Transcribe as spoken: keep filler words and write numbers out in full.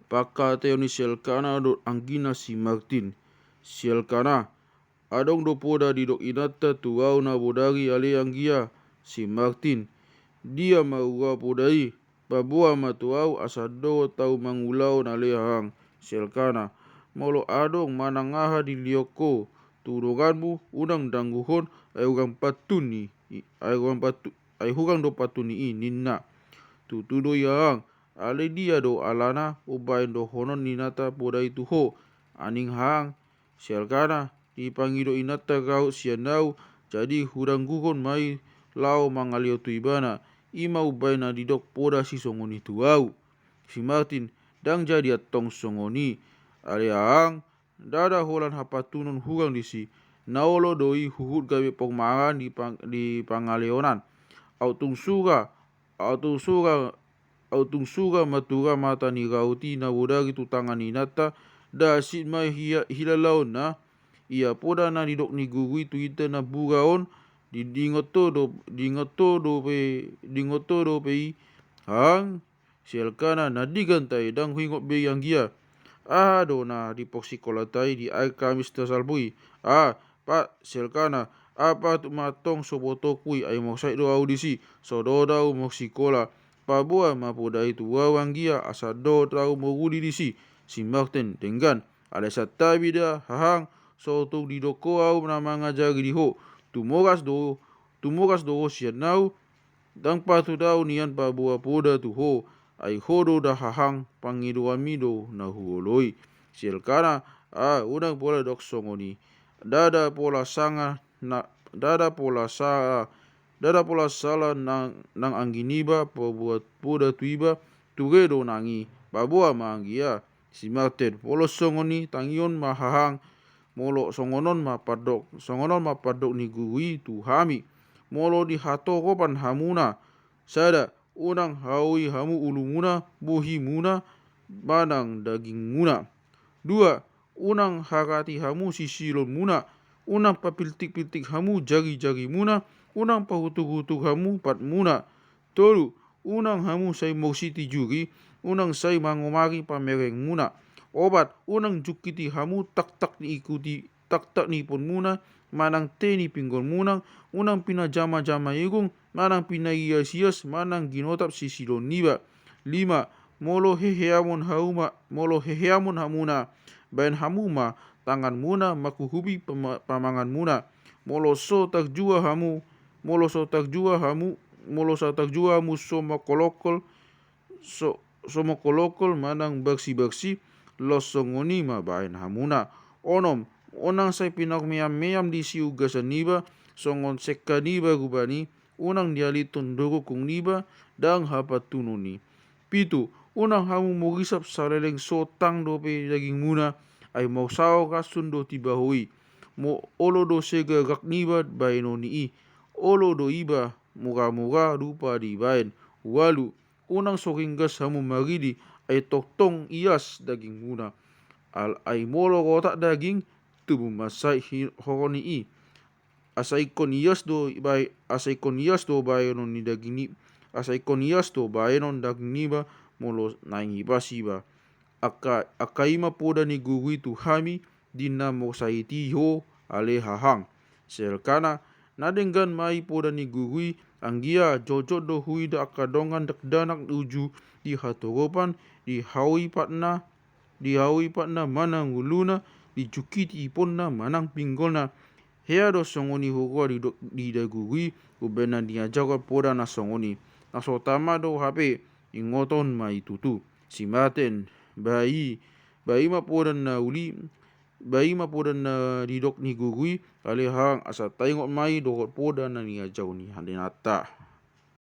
Pangkataion ni si Elkana dohot anggina si Martin. Si Elkana, adong do poda didok inanta tu ahu na bodari ale anggia. Si Martin, dia ma ura poda i? Paboa ma tu ahu asa dohot ahu mangulahon ale hahang. Si Elkana, molo adong manang aha dilehon ho tu donganmu unang dangguhon, ai hurang pantun i, ai hurang pantun, ai hurang do pantun i ninna. Tutu do i hahang, alai dia do alana umbahen dohonon ni inanta poda i tu ho? Aning hahang. Si Elkana, dipangido inanta raut sian ahu, jadi hudangguhon ma i laho mangalehon tu ibana. I ma umbahen na didok poda sisongon i tu ahu. Si Martin, ndang jadi antong songon i ale hahang. Ndada holan hapantunon hurang disi. Na olo do i huhut gabe pormangan di pang-, di pangalehonan. Ahu tung sura, ahu tung sura, ahu tung sura matura mata ni raut i na bodari tu tangan ni inanta, ndada sit ma hia-, hilalaonna. Ia poda na didok ni guru i tu hita na bura on, di-, diingot ho do, diingot ho dope, diingot ho dope i hahang. Si Elkana, na digantai ndang huingot be i anggia. Aha do na diporsikola tai di ari Kamis na salpu i? Ah, pa, si Elkana, ah, patut ma antong so botongku i, ai maursait do ahu disi, so dohot ahu maursikola. Paboa ma poda i tu ahu anggia, asa dohot ahu manguli disi. Si Martin, denggan. Alai santabi da hahang, so tung didok ho ahu na mangajari di ho. Tumoras do, tumoras do ho sian ahu, ndang patut ahu nian paboa poda tu ho, ai ho do da hahang, pangidoanmi do na huoloi. Si Elkana, ah, unang pola dok songon i. Ndada pola sanga na, ndada pola sala, ndada pola sala nang, nang anggi niba paboa poda tu iba, ture do nang i. Paboa ma anggia. Si Martin, molo songon i tangihon ma hahang, molo songon on ma pandok, songon on ma pandok ni guru i tu hami. Molo di hatogopan hamuna, sada, unang haoi hamu ulumuna, bohimuna, manang dagingmuna. Dua, unang harati hamu sisilonmuna, unang papiltik-piltik hamu jari-jarimuna, unang pahutur-hutur hamu patmuna. Tolu, unang hamu sai morsi tijur i, unang sai mangomari pamerengmuna. Opat, unang jungkiti hamu taktak ni ikuti, taktak ni iponmuna, manang te ni pinggolmuna, unang pinajama-jama irung, manang pinaias-ias, manang ginotap sisilon niba. Lima, molo heheamon hamu ma, molo heheamon hamuna, baen hamu ma tanganmuna manghuhupi pama-, pamanganmuna. Molo so tarjua hamu, molo so tarjua hamu, molo so tarjua hamu so mangkolongkol, so, so mangkolongkol manang barsi-barsi, laos songon i ma baen hamuna. Onom, unang sai pinarmeam-meam di siugasan niba, songon sengka niba rupani, unang dialithon do rungkung niba, ndang hapantunon i. Pitu, unang hamu murisap saleleng so tang dope dagingmuna, ai mausaor ransun do tiba ho i. Mo-, olo do sega rap niba baenon i. Olo do iba mura-mura rupa dibaen. Ualu, unang so ringgas hamu maridi, ai tongtong ias dagingmuna. Al-, ai molo rotak daging, tubu mansai hi-, horoni i. Asa ingkon ias do bae-, asa ingkon ias do baenon ni daging ni-, asa ingkon ias do baenon daging niba molo naeng ipas iba. Angka, angka i ma poda ni guru i tu hami, di na morsait i ho ale hahang. Si Elkana, na denggan ma i poda ni guru i, anggia jotjot do huida angka dongan dakdanak uju di hatogopan, di haoi patna, di haoi patna manang uluna, dijungkiti iponna manang pinggolna. Hea do songon i huroha di do-, di da guru i, umbahen na niajarhon poda na songon i. Na so tama do hape, ingoton ma i tutu. Si Martin, ba i, ba i ma poda na uli, ba i ma poda na didok ni guru i, ale hahang, asa taingot ma i dohot poda na niajarhon ni inanta.